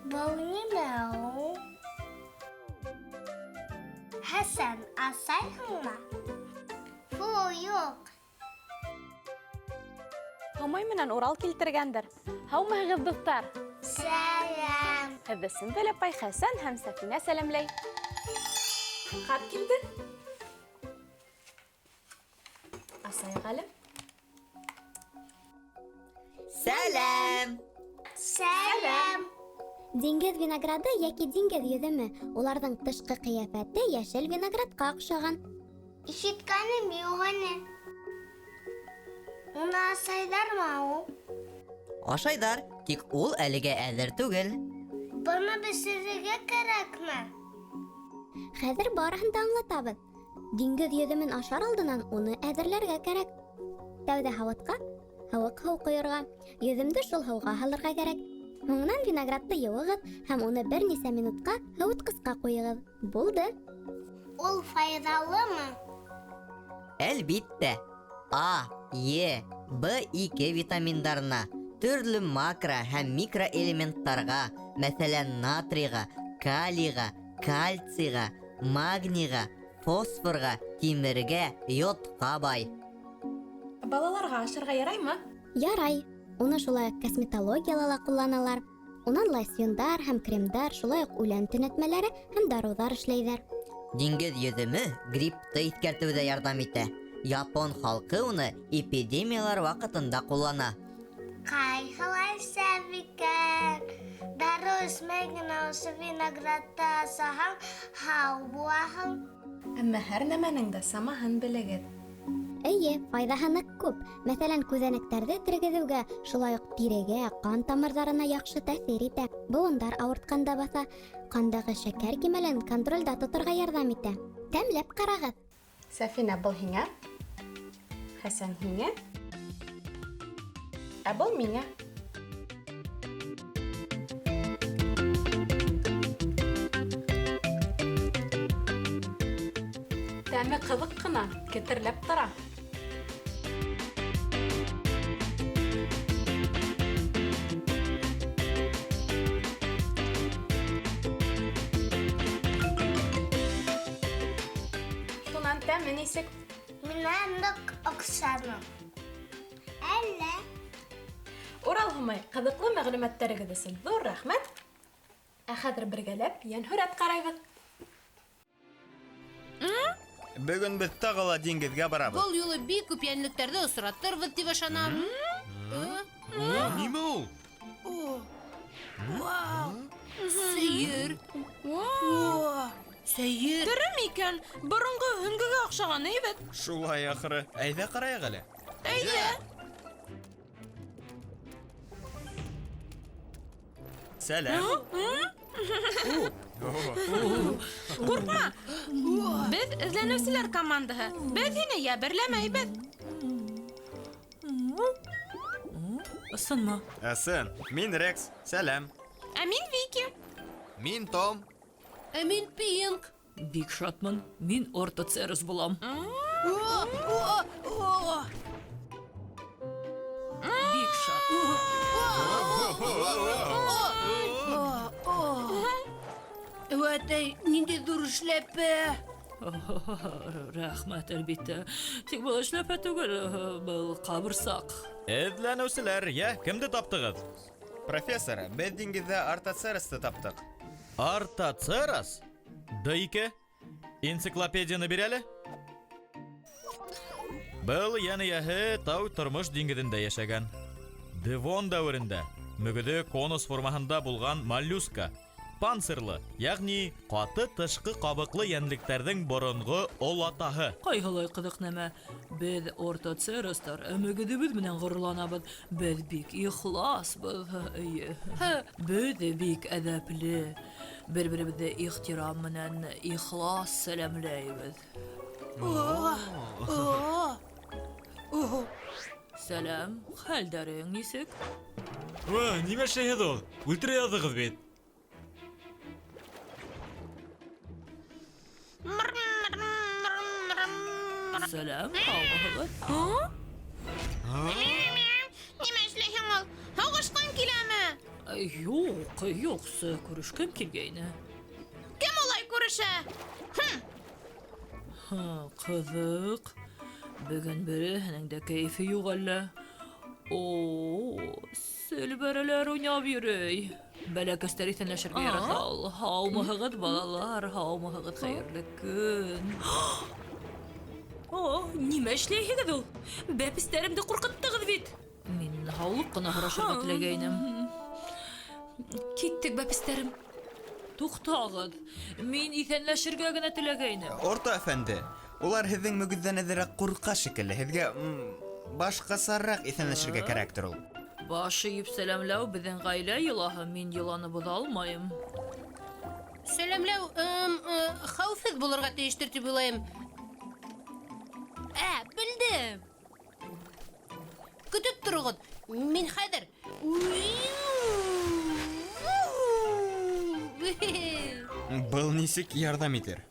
Был нимә ул? Хәсән, асайһыңмы? Фу, юҡ. Һомай менән Урал килтергәндер. Һаумыһығыҙ, дуҫтар! Сәләм! Һеҙҙе Сөмбөл апай, Хәсән һәм Сәфинә сәләмләй. Хат килде. Асайыҡ әле. Сәләм! Сәләм! Диңгеҙ винограды йәки диңгеҙ йөҙөмө. Уларҙың тышҡы ҡиәфәте йәшел виноградҡа оҡшаған. Ишеткәнем юҡ ине. Уны асайҙармы ул? Ашайҙар, тик ул әлегә әҙер түгел. Быны бешерергә кәрәкме? Хәҙер барыһын да аңлатабыҙ. Диңгеҙ йөҙөмөн ашар алдынан уны әҙерләргә кәрәк. Тәүҙә һауытҡа һыуыҡ һыу ҡойорға, йөҙөмдө шул һыуға һалырға кәрәк. Һуңынан виноградты йыуығыҙ һәм уны бер нисә минутҡа һыуытҡысҡа ҡуйығыҙ. Булды. Ул файҙалымы? Әлбиттә, А, Е, Б2 витаминдарына, төрлө макро һәм микроэлементтарға, мәҫәлән, натрийға, калийға, кальцийға, магнийға, фосфорға, тимергә, йодҡа бай. Балаларға ашарға яраймы? Ярай. Уны шулай уҡ косметологияла ла ҡулланалар. Унан лосьондар һәм кремдар, шулай уҡ үлән төнәтмәләре һәм дарыуҙар эшләйҙәр. Диңгеҙ йөҙөмө гриппты иҫкәртеүҙә ярҙам итә. Япон халҡы уны эпидемиялар ваҡытында ҡуллана. Ҡайһылай шәп икән! Дарыу эсмәй генә ошо виноградты ашаһаң, һау булаһың. Әммә һәр нәмәнең дә самаһын белегеҙ. Эйе, файҙаһы ныҡ күп. Мәҫәлән, күҙәнәктәрҙе тергеҙеүгә, шулай уҡ тирегә, ҡан тамырҙарына яҡшы тәьҫир итә. Быуындар ауыртҡанда баҫа, ҡандағы шәкәр кимәлен контролдә тоторға ярҙам итә. Тәмләп ҡарағыҙ. Сәфинә, был һиңә. Хәсән һиңә. Ә был миңә. Тәме ҡыҙыҡ ҡына, кетерләп тора. Шунан тәме нисек? Миңә ныҡ оҡшаны. Әллә? Урал Һомай, ҡыҙыҡлы мәғлүмәттәрегеҙ өсөн ҙур рәхмәт. Ә хәҙер бергәләп йәнһүрәт ҡарайбыҙ. Бөгөн беҙ тағы ла диңгеҙгә барабыҙ. Был юлы бик күп йәнлектәрҙе осратырбыҙ тип ышанам. Нимә ул? Вау! Сәйер! О, Сәйер! Тере микән? Боронғо һөңгөгә оҡшаған әйбәт. Шулай ахыры. Әйҙә ҡарайыҡ әле. Әйҙә. Сәләм. Ҡурҡма. Беҙ эҙләнеүселәр командаһы. Беҙ һине йәберләмәйбеҙ. Ысынмы? Ысын. Мин Рекс. Сәләм. Ә мин Вики. Мин Том. Ә мин Пинк! Бик шатмын. Мин Ортоцерус булам. О, о, о! Бик шат. Әүәтәй, ниндәй ҙур эшләпә! Рәхмәт, әлбиттә. Тик был эшләпә түгел, был ҡабырсаҡ. Эҙләнеүселәр, йә, кемде таптығыҙ? Профессор, беҙ диңгеҙҙә Артоцеросты таптыҡ. Артоцерос? Д2. Энциклопедияны бир әле. Был йән эйәһе тау тормош диңгеҙендә йәшәгән. Девон дәүерендә мөгөҙө конус формаһында булған моллюска. панцирлы, ягъни каты тышкы кабыклы йәнлектәрҙең боронғо олатаһы. Ҡайһылай ҡыҙыҡ нәмә. Беҙ ортоцеростар ә мөгөҙөбөҙ менән ғорурланабыҙ. Беҙ бик ихласбыҙ, эйе. Беҙ бик әҙәпле. Бер-беребеҙҙе ихтирам менән ихлас сәләмләйбеҙ. Сәләм, хәлдәрең нисек? Уа, нимә эшләйһегеҙ ул? Үлтерә яҙҙығыҙ бит. Сәләм, һаумыһығыҙ? Нимә эшләйһең ул? Һуғышҡың киләме? Юҡ, юҡсы, күрешкем килгәйне. Кем улай күрешә? Һы, ҡыҙыҡ. Бөгөн береһенең дә кәйефе юҡ әллә. О, сөлбәрәләр уйнап йөрөй. Бәләкәстәр иҫәнләшергә ярата ул. Һаумыһығыҙ, балалар, һаумыһығыҙ, хәйерле көн. О, нимә эшләйһегеҙ ул? Бәпестәремде ҡурҡыттығыҙ бит. Мин һаулыҡ ҡына һорашырға теләгәйнем. Киттек, бәпестәрем. Туҡтағыҙ. Мин иҫәнләшергә генә теләгәйнем. Орто әфәнде, улар һеҙҙең мөгөҙҙән әҙерәк ҡурҡа шикелле. Һеҙгә башҡасараҡ иҫәнләшергә кәрәктер ул. Баш эйеп сәләмләү беҙҙең ғаилә йолаһы, мин йоланы боҙа алмайым. Сәләмләү хәүефһеҙ булырға тейештер тип уйлайым. Ә, белдем. Көтөп тороғоҙ. Мин хәҙер. Был нисек ярҙам итер?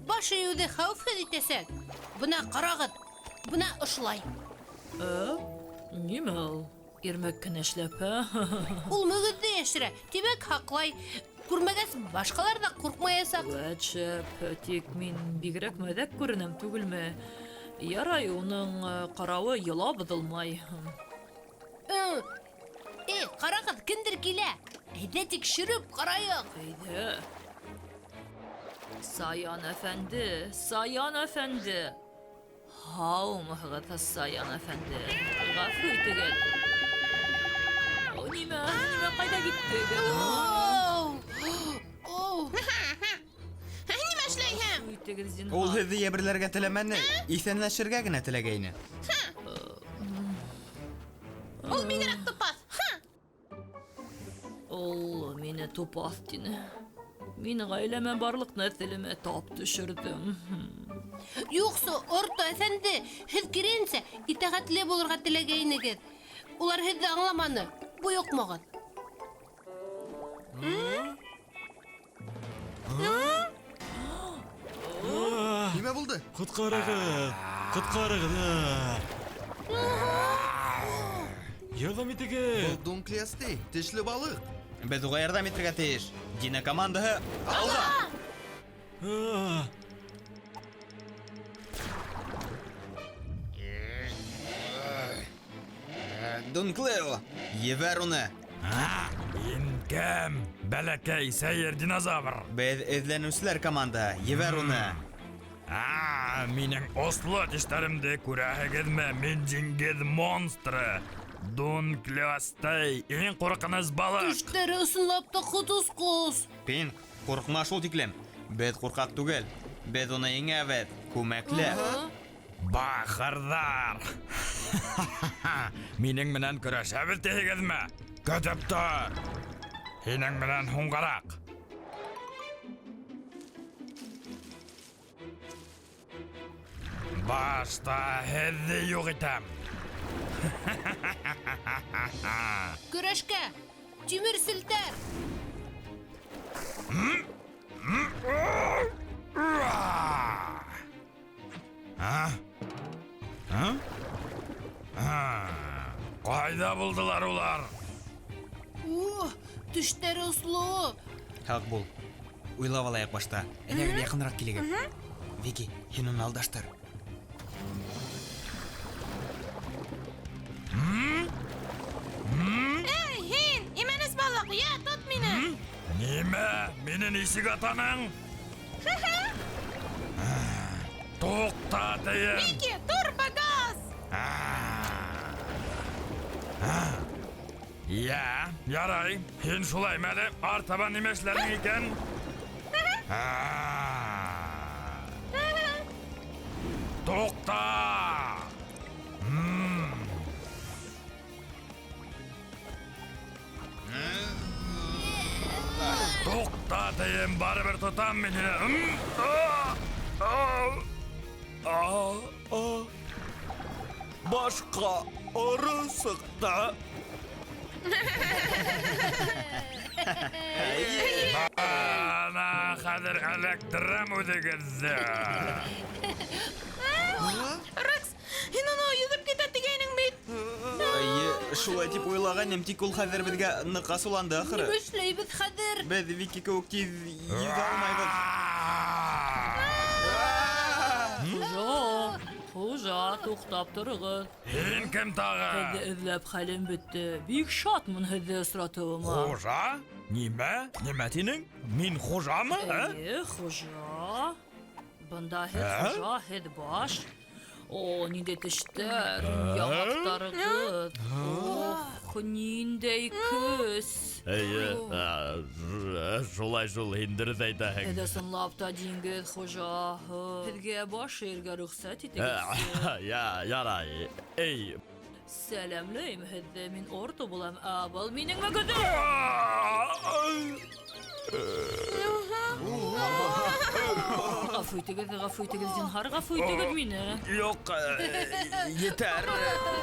Баш эйеүҙе хәүефһеҙ итәсәк. Бына ҡарағыҙ. Бына ошолай. Ә? Нимә ул? Ирмәк кенә эшләпә. Ул мөгөҙҙө йәшерә. Тимәк, һаҡлай. Күрмәгәс, башҡалар ҙа ҡурҡмаясаҡ. Вәт шәп, тик мин бигерәк мәҙәк күренәм түгелме? Ярай, уның ҡарауы йола боҙолмай. Эй, ҡарағыҙ, кемдер килә. Әйҙә тикшереп ҡарайыҡ. Әйҙә. Саян әфәнде, Саян әфәнде. Һаумыһығыҙ, Саян әфәнде. Ғәфү итегеҙ. О, нимә, нимә, ҡайҙа киттегеҙ? Оу. Нимә эшләйһең? Ғәфү итегеҙ, зинһар. Ул һеҙҙе йәберләргә теләмәне, иҫәнләшергә генә теләгәйне. Ул бигерәк тупаҫ. Ул мине тупаҫ тине. Мин ғаиләмә, барлыҡ нәҫелемә тап төшөрҙөм. Юҡсы, Орто әфәнде, һеҙ киреһенсә итәғәтле булырға теләгәйнегеҙ. Улар һеҙҙе аңламаны. Бойоҡмағыҙ. Нимә булды? Ҡотҡарығыҙ! Ҡотҡарығыҙ! Ярҙам итегеҙ! Был Дунклеостей, тешле балыҡ. Беҙ уға ярҙам итергә тейеш. Дина командаһы алға! Дунклео, ебәр уны. Һин кем? Бәләкәй сәйер динозавр. Беҙ эҙләнеүселәр командаһы, ебәр уны. Минең осло тештәремде күрәһегеҙме? Мин диңгеҙ монстры. Дунклеостей, иң ҡурҡыныс балыҡ. Тештәре ысынлап та ҡот осҡос. Пинк, ҡурҡма шул тиклем. Беҙ ҡурҡаҡ түгел. Беҙ уны еңәбеҙ, күмәкләп. Бахырҙар! Минең менән көрәшәбеҙ тиһегеҙме? Көтөп тор. Һинең менән һуңғараҡ. Башта һеҙҙе юҡ итәм. Көрәшкә! Тимер селтәр! Ҡайҙа булдылар улар? О, тештәре осло. Һаҡ бул. Уйлап алайыҡ башта. Әйҙәгеҙ, яҡыныраҡ килегеҙ. Вики, һин уны алдаштыр. Эй, һин, имәнес балыҡ, йә, тот мине. Нимә? Мине нисек атаның? Туҡта, тием. Вики, турбогаз! Йә, ярай. Һин шулай мәле, артабан нимә эшләрһең икән? Туҡта! Туҡта, тием, барыбер тотам мин һине. Башҡа оро сыҡты. Бына хәҙер эләктерәм үҙегеҙҙе. Рекс, һин уны йөҙөп китә тигәйнең бит. Эйе, шулай тип уйлағайным, тик ул хәҙер беҙгә ныҡ асыуланды ахыры. Нимә эшләйбеҙ хәҙер? Беҙ Вики кеүек тиҙ йөҙә алмайбыҙ. Хужа, хужа, туҡтап тороғоҙ. Һин кем тағы? Һеҙҙе эҙләп хәлем бөттө. Бик шатмын һеҙҙе осратыуыма. Хужа? Нимә? Нимә тинең? Мин хужамы? Ә? Эйе, хужа. Бында һеҙ Ә? хужа, һеҙ баш. О, ниндәй тештәр, яңаҡтарығыҙ. Ох, ниндәй көс. Эйе, шулай шул, һин дөрөҫ әйтәһең. Һеҙ ысынлап та диңгеҙ хужаһы. Һеҙгә баш эйергә рөхсәт итегеҙсе. Я, ярай. Эй, Сәләмләйем һеҙҙе, мин Орто булам, ә был минең мөгөҙөм. Ғәфү итегеҙ, ғәфү итегеҙ, зинһар, ғәфү итегеҙ мине. Юҡ, етәр.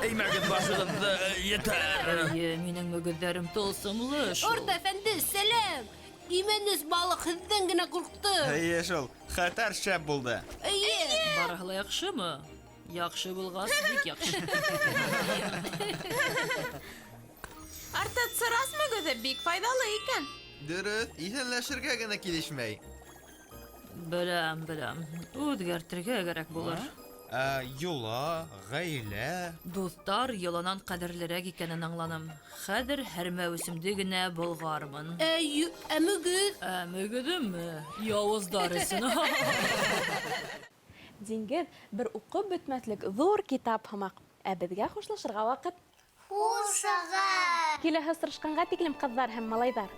Эймәгеҙ башығыҙҙы, етәр. Эйе, минең мөгөҙҙәрем тылсымлы шул. Орто әфәнде, сәләм! Имәнес балыҡ һеҙҙән генә ҡурҡты. Эйе шул, хәтәр шәп булды. Эйе. Барыһы ла яҡшымы? Яҡшы булғас, бик яҡшы. Ортоцерас мөгөҙө бик файҙалы икән. Дөрөҫ, иҫәнләшергә генә килешмәй. Беләм, беләм. Үҙгәртергә кәрәк булыр. Ә, йола, ғаилә. Дуҫтар йоланан ҡәҙерлерәк икәнен аңланым. Хәҙер һәр мәүсемде генә болғармын. Ә, ә мөгөҙ? Ә мөгөҙөмме? Яуыздар өсөн. Диңгеҙ бер уҡып бөтмәҫлек ҙур китап һымаҡ. Ә беҙгә хушлашырға ваҡыт. Хушығыҙ! Киләһе осрашҡанға тиклем, ҡыҙҙар һәм малайҙар.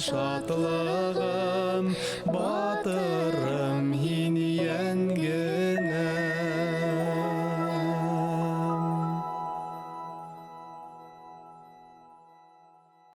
Шатлығым, батырым.